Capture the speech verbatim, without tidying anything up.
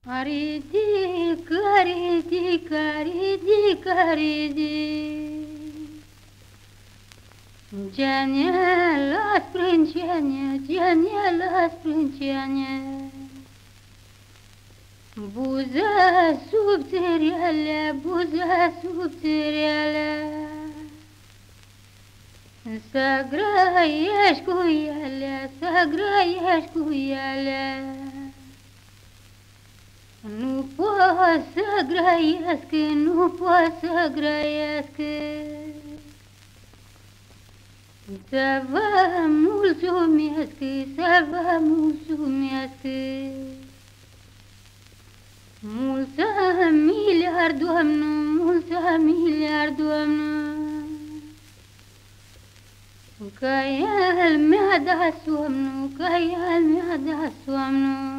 Aridi, caridi, caridi, caridi. Geanea la sprãnceanea, geanea la sprãnceanea. Buza subtsirealea, buza subtsirealea. S-grãieashti cu ealea, s-grãieashti cu ealea. Nu poati s-grãiascã, nu poati s-grãiascã. S-vã multsumeascã, s-vã multsumeascã. Multsã miliardi, Doamnu, multsã miliardi, Doamnu. Ca el mi-a dat somnu, ca el mi-a dat somnu.